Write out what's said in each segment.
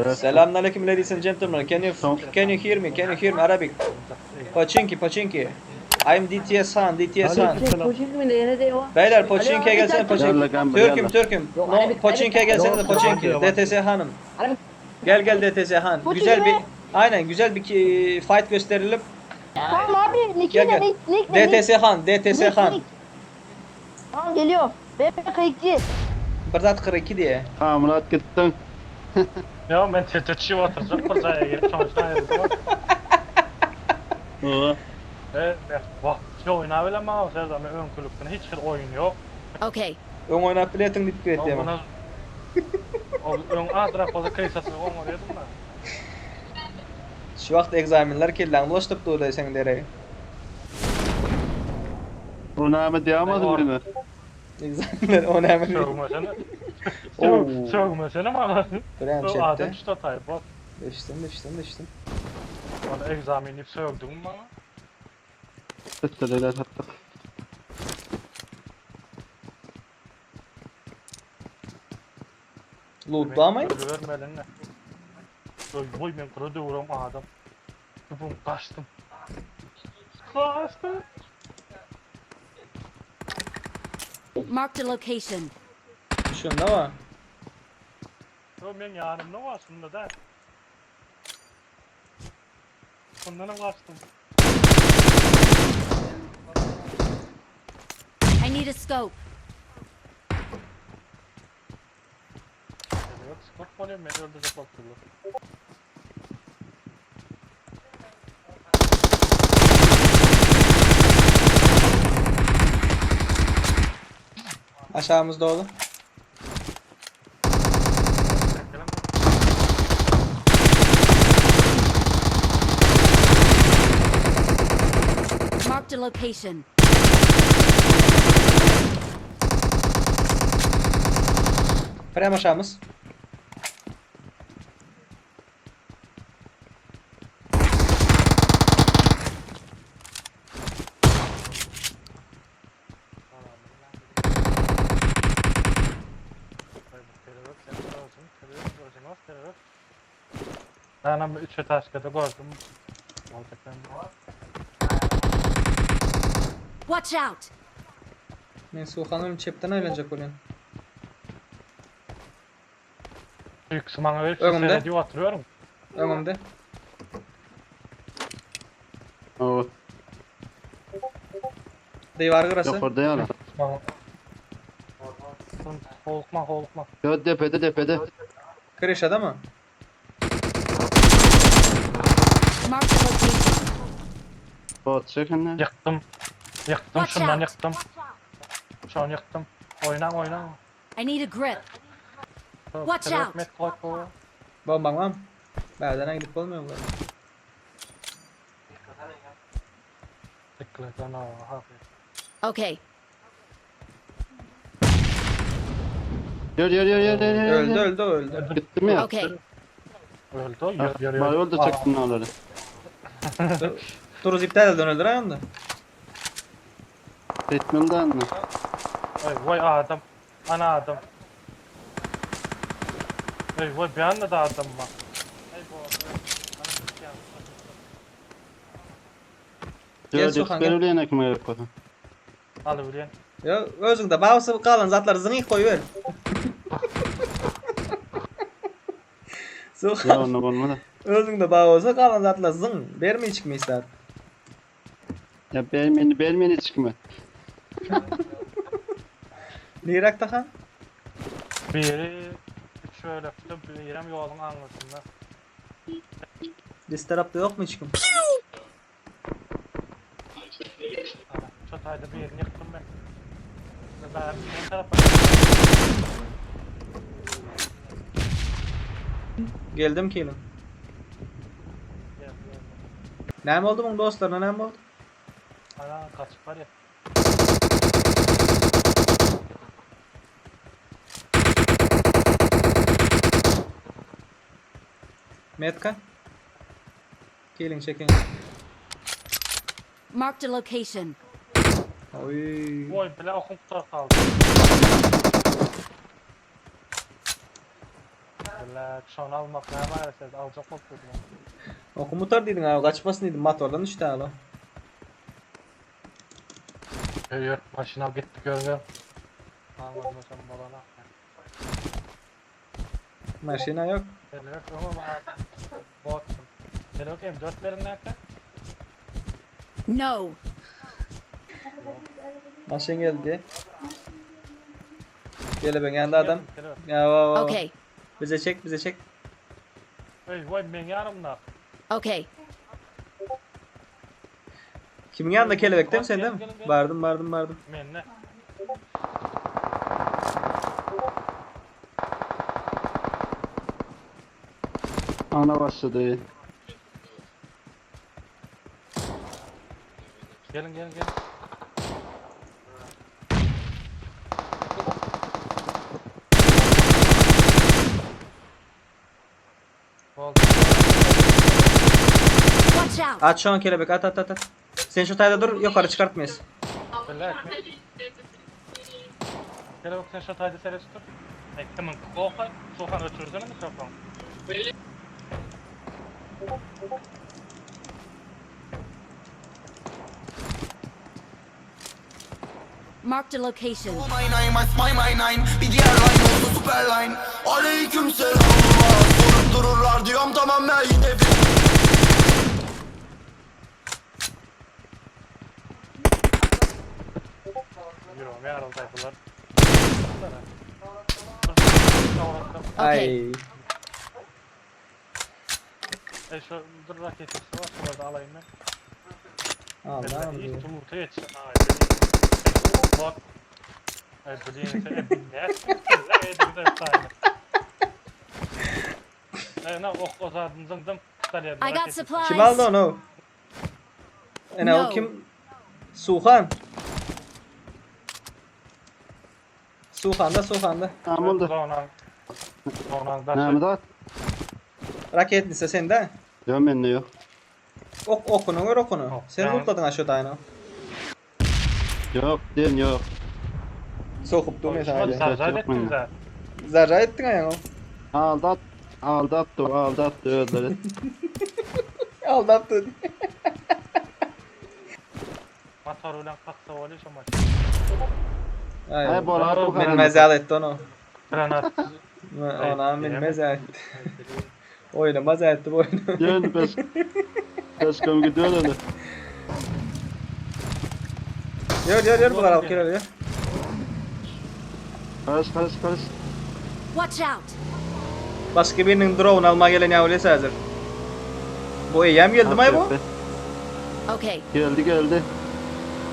Selamünaleyküm ladies and gentlemen. Can you can you hear me? Can you hear me Arabic? Pochinki, Pochinki. I'm DTS Han, DTS Han. Beyler Pochinki'ye gelsene Pochinki. Türk'üm Türk'üm. No, Pochinki'ye gelsene de Pochinki. DTS Hanım. Gel gel DTS Han. Güzel bir Aynen güzel bir ki, fight gösterelim. Tamam abi nick'i Gel ne gel. nick nick ne nick DTS Han, DTS nick Han. nick. Tamam geliyor. BP kayıkçı. Bir zat 42 diye. Ha Murat gittin. Ya men teteçi batyrjak bir jaýa gelip sonuçta aýryldym. Oo. E, wah, şu oýna bilen maňa Serdar men öňkülikden hiç bir oýun ýok. Okay. Öň oýnap biletin diýip etýär. Buna Ol öň azrak bolsa krisasyny oňarýardym da. Şu wagt egzaminler kelläňi bulaşdyryp dur seň deregi. O näme diýemezdim bilme. Egzaminler o näme diýip. Sögmesene. Oo. Sögmesene maňa. Bilen O adam çekdi. şu taýy bak. Düştüm düştüm düştüm. Bana egzamin diýip sögdüň maňa. Tütteler sattık. Lootlamayın. Görmelinle. Oy men kura döwrem adam. Tüpüm kaçtım. Kaçtım. Marked a location. Şunda mı? Yo men yanımda var şunda da. Bundan hem kaçtım. I need a scope. Yok skop oluyor beni öldürecek bakıyorlar. Aşağımızda oğlum. Marked a location. Prem aşağımız. Ben ama 3 taşkada gördüm. Olacak ben. Watch out! Men Suhan'ım çepten aylanacak olayım. Büyük bana verip Önümde. seyrediyor hatırlıyorum. Öňümde. Oo. Diwar gyrasy. Yok orada yana. Bana. Holukma holukma. Yo depede depede. Krişada mı? Marked a location. Bot çekin ne? Yıktım. Yıktım Watch şundan out. yıktım. Şu an yıktım. Oyna oyna. I need a grip. Watch out. Met koy koy. Bombaň var mı? Bärden gidip bolmuyor bu. Dikkat et ana. Okay. Yürü yürü yürü yürü yürü. Öldü öldü öldü. Bitti mi ya? Okay. Öldü. Yürü yürü. Bari öldü çektin onları. Turuz iptal edin öldür ayağında. Ritminden mi? Ay vay adam. Ana adam. Ey vay bir anda da adam var. Ey bu adam. Gel Gel Sohan, gel. Sohan gel. Öyle kime gerek var? Al buraya. Ya özüňde babasy galan zatlary zyňyk koy ver. Ya Sohan onu olmadı. özüňde babasy galan zatlary zyň berme içme ister. Ya bermeni bermeni çıkma. Nirak tahan? Biri üç şöyle bir İrem yolun anlasında. Biz tarafta yok mu hiç kim? Ana, çatayda bir yerini yıktım ben. Ben bir tarafa Geldim kelim. Gel, gel. Näme oldu bunun dostlarına näme oldu? Ana kaçıp var ya. Metka? Gelin çekin. Marked a location. Oy. Oy bile okum tutar kaldı. Bile, şony almak näme gerek aljak bolup durdum. Oku mutar diýdiň abi gaçmasyn diýdim motordan düşdi abi. Ýör ýör maşyn al gitdik ýör ýör. Aňladmasam bolana. Maşina yok. Kelebek öňe bar. Bot. Kelebek M4 berin nätdi? No. Maşyn geldi. Gele ben yanında adam. Kelebek. Ya va va. Okay. Bize çek bize çek. Ey vay men ýanymda. Okay. Kimin yanında kelebek değil mi sen değil mi? Gelin, gelin. Vardım vardım vardım. Mende. Ana başladı. Gelin gelin gelin. Oldu. Watch out. At şu an kelebek at at at at. Sen şu tayda dur yukarı çıkartmayız. Bilek. Kelebek sen şu tayda seret tut. Ey kimin koha? Sohan ötürsene mikrofon. Marked a location. My nine, my my nine Bir diğer line oldu süper line Aleyküm selam Sorup dururlar diyorum tamam ben yine bir Yürüyorum yarıl tayfalar. Okay. Ay. E şu dur raket var şurada alayım ben. Allah İyi Allah. tumurta yetişsin. Ay beni. Bot. Ay bu değil. E ne? Ne efsane. E ne ok o zaten zındım. I got supplies. Kim aldı onu? Ene o No. kim? Suhan. Suhan da Suhan da. Tamam oldu. Zonan. Zonan Näme da. zat? Raket nise sende. Yok mende yok. Ok okunu gör okunu. Ok, Sen tamam. lootladın aşağıda aynı. Yok diyen yok. Sokup durmuyor sadece. Sarjad ettim zaten. Zarar ettin ayağını. Aldat aldattı aldattı öldürdü. Aldattı. Motor bilen kalksa oluyor şu maç. Ay. Ay bolar bu kadar. Minmez etti onu. Granat. Ona minmez etti. Oynamaz etti bu oyunu. Diyen pes. Pes kom gidiyor öyle. Yör yör yör bunlar alıp geliyor. Karış karış karış. Watch out. Başka birinin drone almaya gelen yavrusu hazır. Bu eyyem geldi mi bu? Okay. Geldi geldi.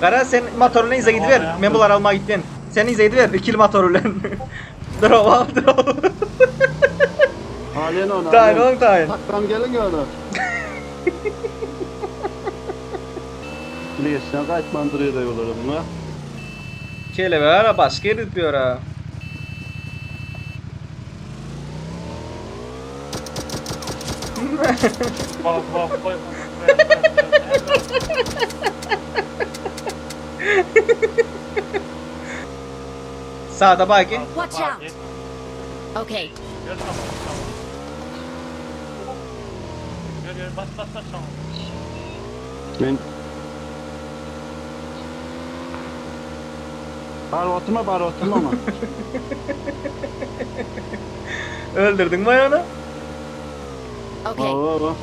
Kara sen motorunu ize gidiver. Ben bunları almaya gittin. Sen ize gidiver. İkili motoruyla. Drone al drone. Halen onu. Tayin oğlum tayin. Taklam gelin onu. Bilirsin kaçman duruyor da yollarım mı? Kelebe ara başka yeri diyor ha. Bak bak bak. Sağda baki. Watch out. Okay. Gör tamam tamam. Gör gör bas bas bas tamam. Ben Bar oturma bar oturma ama. Öldürdün mü onu? Okay. Oo, oo.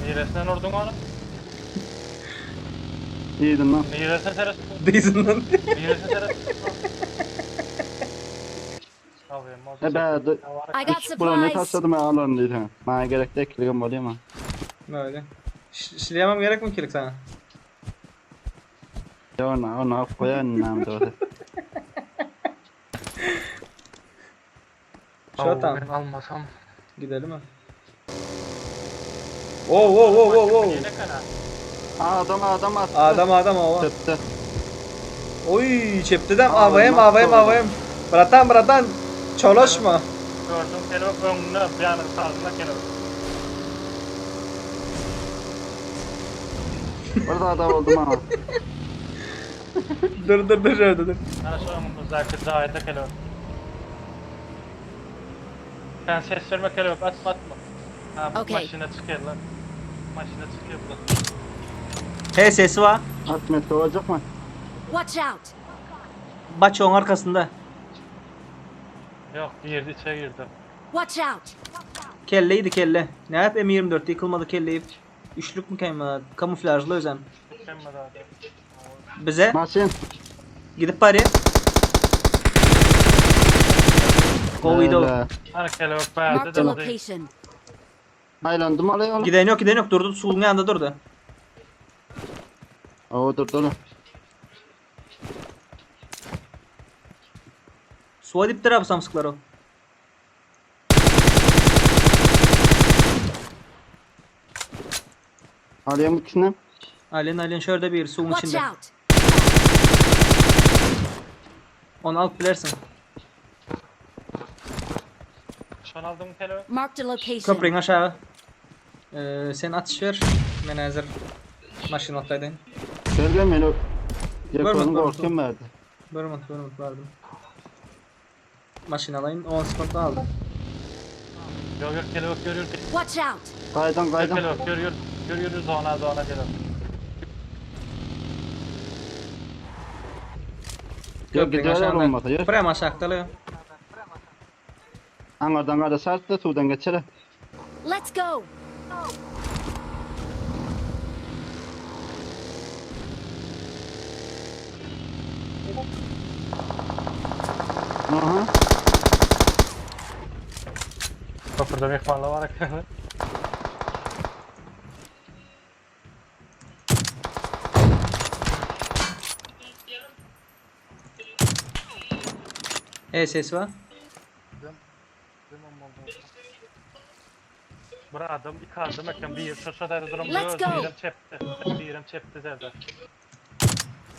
Neresinden vurdun onu? İyiydin lan. Neresine teres? Değilsin lan. Neresine teres? Abi E be, I got üç bura ne supplies. taşladım ben alalım dedi. Bana gerek değil kilim oluyor ama. Böyle. Şileyemem gerek mi kilik sana? Ya ona ona koyan nam doğru. Şu tam. Ben almasam. Gidelim mi? Oo oo oo oo oo. Yine kana. Adam adam attı. Adam adam o. Tepte. Oy çeptiden Aa, avayım nasıl avayım oldu? avayım. Bratan bratan. Çolaşma. Gördüm kelebek önüne bir anın sağına kelebek. Orada adam oldum ama. Dur dur dur şöyle dur. Ana şu önümüzdeki zahide kelebek. Sen ses verme kelebek atma atma. Ha bu Okey. maşina çykarlar. Maşina çykyar bular. Hey sesi var. Atmet olacak mı? Watch out! Baçoğun arkasında. Yok girdi içeri girdi. Watch out! Kelleydi kelle. Ne yap M24 yıkılmadı kelleyi. Üçlük mü kayma? Kamuflajlı özen. Mükemmel abi. Bize Maşin. gidip bari. Covid o. Öyle. Hani kelebek bayağı Marked a da location. Aylandım alay oğlum. Giden yok giden yok durdu suyun yanında durdu. Oo dur dur. Suya diptir abi samsıklar o. Alayım ikisini. Alen alen şurada bir suyun Watch içinde. out! Onu alıp bilersin. Şan aldım kelebek. Marked a location. Köprüğün aşağı. Ee, sen atış ver. Ben hazır. Maşın atlaydın. Gel beni. Görmedim, Yakonun görmedim. korkum verdi. Börmont börmont verdim. Maşın alayım 10 sekund aldım. Yok yok kelebek görüyor. Watch out! Kaydan Gör kaydan. kelebek görüyor. Görüyor zona zona kelebek. Yok Köprüğün gidiyorlar aşağında. olmasa. Yok. Prem aşağıda. Angardan gara sarttı sudan geçere. Let's go! Aha. Köprüde mehmanlar var ekranı. E ses var. Bir adım, iki adım eken bir şaşa da durum Let's go. Birim çepti. Birim çepti derdi.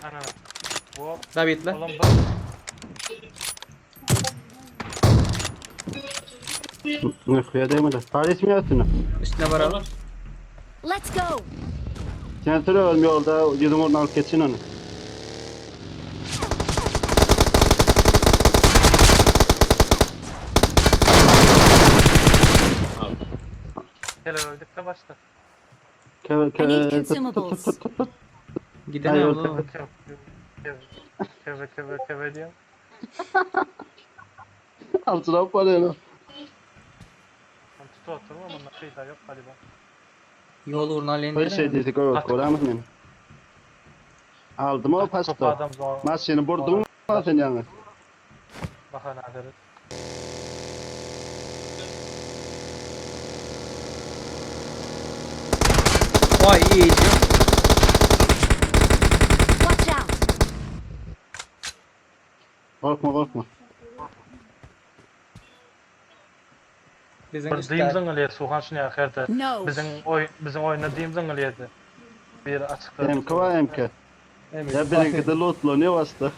Ana. Bu David'le. oğlum bu Ne kuya değmedi. Paris mi yaptın? Üstüne varalım. Let's go! Sen sürüyorum yolda yüzüm oradan alıp geçin onu. kelebek dikte başla. Ke ke I need tut tut consumables. tut tut tut. Giden Hayır, oldu. Keve keve keve keve diyorum. Altına parayla. Ben tutu oturma ama şey daha yok galiba. Yol uğruna alen. Öyle şey dedik o koramız mı? Aldım o Topu pasta. adam zor. Maşini vurdum mu sen yani? Bakın adres. Vay iyi. Watch out! Korkma korkma. Bizim Bir üstte. diyim zıngılıyor Suhan şunu yakırdı. No! Bizim oy bizim oyunda diyim zıngılıyordu. Bir açıkta. MK var MK. Evet. Ya benimki de lootlanıyor bastı.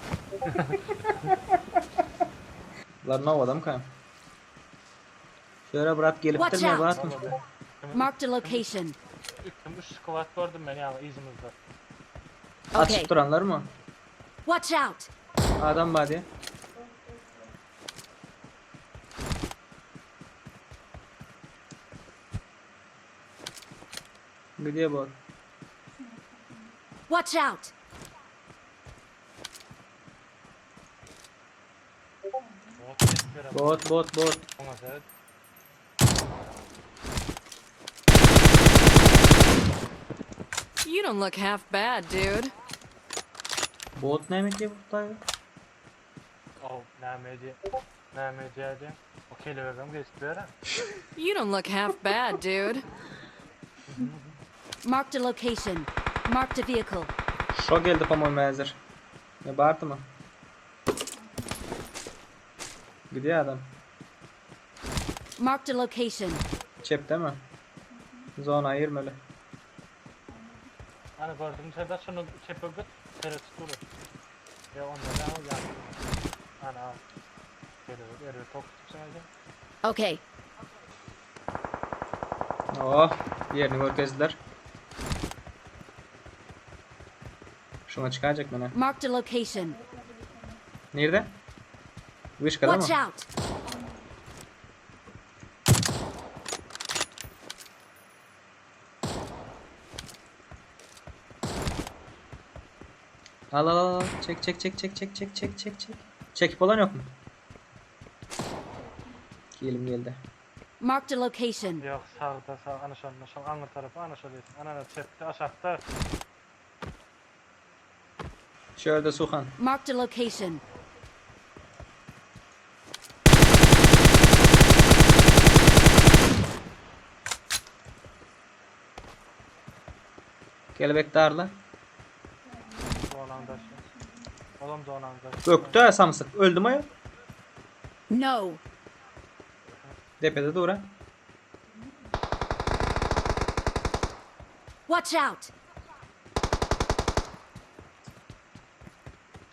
Lan ne adam kan. Şöyle bırak gelip Watch mi out. bırak mı? Marked a location. Üç, üç squat gördüm ben yani izimizde. Okay. Açık duranlar mı? Watch out! Adam var diye. Gidiyor bot. Watch out! Bot bir Bot bot bot. Ona seyret. You don't look half bad, dude. Bot ne mi diye burada ya? Oh, näme diye. Näme diye diye. O kelebeğim geçti bir ara. You don't look half bad, dude. Marked a location. Marked a vehicle. Şo geldi по-моему hazır. Ne bağırdı mı? Gidiyor adam. Marked a location. Çepte mi? Zona ayırmalı. Hani gördüm serde şunu çepe git. Seyret durur. Ya onda da al ya. Ana al. Kelebek eriyor tok tutsun Okay. Oh, yerini görkezdiler. Şuna çıkacak bana. Marked a location. Nerede? Vişkada Watch mı? out! Al al al al. Çek çek çek çek çek çek çek çek çek. Çekip olan yok mu? Gelim geldi. Marked a location. Yok sağda sağ ana şonda şol aňyr tarapy ana şol diýsin. Ana ana çepde aşakda. Şöyle Suhan. Marked a location. Kelebek darla. Dolandaş. Olam dolandaş. Öktü samsık. Öldü mü ya? No. Depede dur ha. Watch out.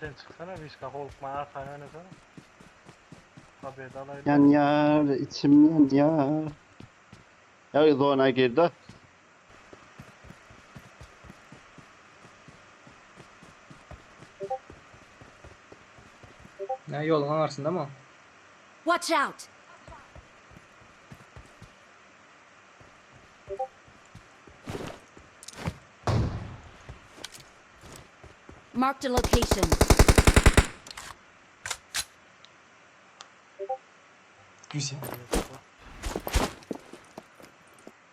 Sen çıksana Vişka holukma arkana oynasana. Tabii dalaydı. Yan yar içim yan yar. Ya zona girdi. Ne yolun arasında mı? Watch out. Marked a location. Güzel.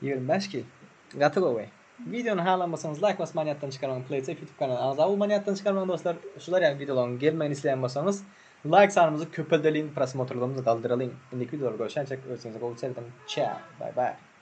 25 ki. Gaty gowy. Videony halanmasaňyz like basmany ýatdan çykarmaň Playsafe YouTube kanalyna agza bolmany ýatdan çykarmaň dostlar. Şular ýaly videolaryň gelmegini isleýän bolsaňyz like sanymyzy köpeldeliň prosmotrlarymyzy galdyralyň. Indiki videolarda görüşençek özüňize gowy serediň. Ciao. Bye bye.